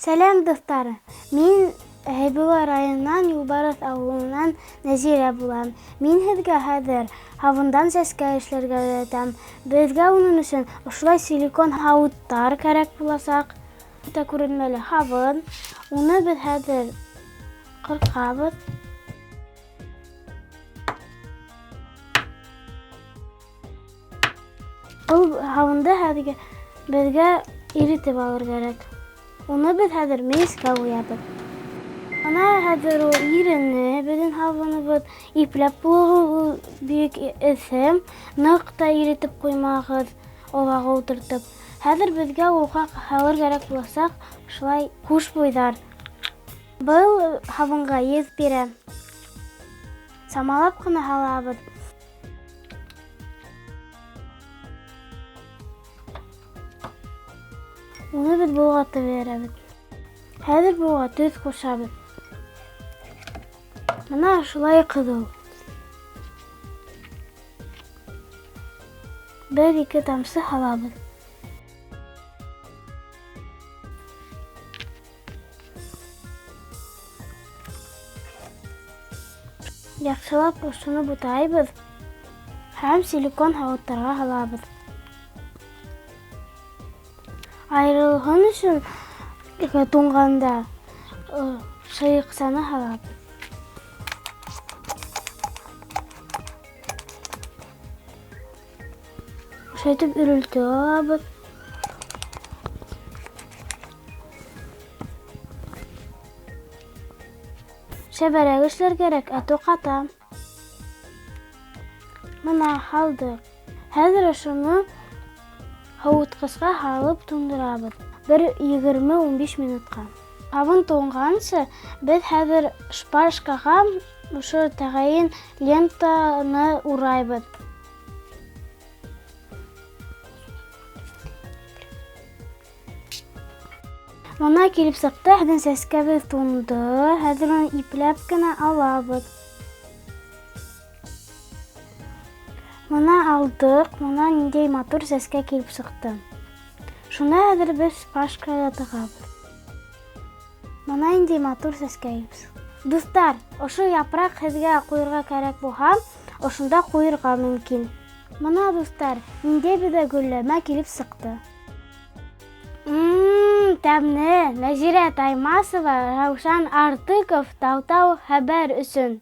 Сәләм, дуҫтар! Мин Хәйбулла районынан Юлбарыҫ ауылынан Нәзирә булам. Мин һеҙгә хәҙер һабындан сәскә эшләргә өйрәтәм. Беҙгә уның өсөн ошолай силикон һауыттар кәрәк буласаҡ. Үтә күренмәле һабын. Уны беҙ хәҙер ҡырҡабыҙ. Был һабынды хәҙер беҙгә иретеп алыр кәрәк. Уны беҙ хәҙер мейескә ҡуябыҙ. Бына хәҙер ул ирене, беҙҙең һабыныбыҙ. Ипләп булығыҙ, ул бик эҫе. Ныҡ та иретеп ҡуймағыҙ, оҙаҡ ултыртып. Хәҙер беҙгә уға һалыр кәрәк буласаҡ шулай хушбуйҙар. Был һабынға еҫ бирә. Самалап ҡына һалабыҙ. Уны беҙ болғатып ебәрәбеҙ. Хәҙер быға төҫ ҡушабыҙ. Бына шулай ҡыҙыл. Бер-ике тамсы һалабыҙ. Яҡшылап ошоно бутайбыҙ һәм силикон һауыттарға һалабыҙ. Айырылһын өсөн туңғанда шыйыҡсаны һалабыҙ. Шайтып өрөлтөп алабыҙ. Шәбәрәк эшләр кәрәк, ә то ҡата. Бына һалдыҡ. Хәҙер ошоно һыуытҡысҡа һалып туңдырабыҙ. Бер 20-15 минутҡа. Һабын туңғансы, беҙ хәҙер шпажкаға ошо тәғәйен лентаны урайбыҙ. Бына килеп сыҡты, беҙҙең сәскәбеҙ туңды. Хәҙер уны ипләп кенә алабыҙ. Бына алдыҡ, бына ниндәй матур сәскә килеп сыҡты. Шуны хәҙер беҙ шпажкаға тығабыҙ. Бына ниндәй матур сәскә килеп сыҡты. Дуҫтар, ошо япраҡ һеҙгә ҡуйырға кәрәк булһа, ошонда ҡуйырға мөмкин. Бына, дуҫтар, ниндәй беҙҙә гөлләмә килеп сыҡты. Тәмле. Нәзирә Таймасова, Раушан Артыков, Таутау хәбәр өсөн.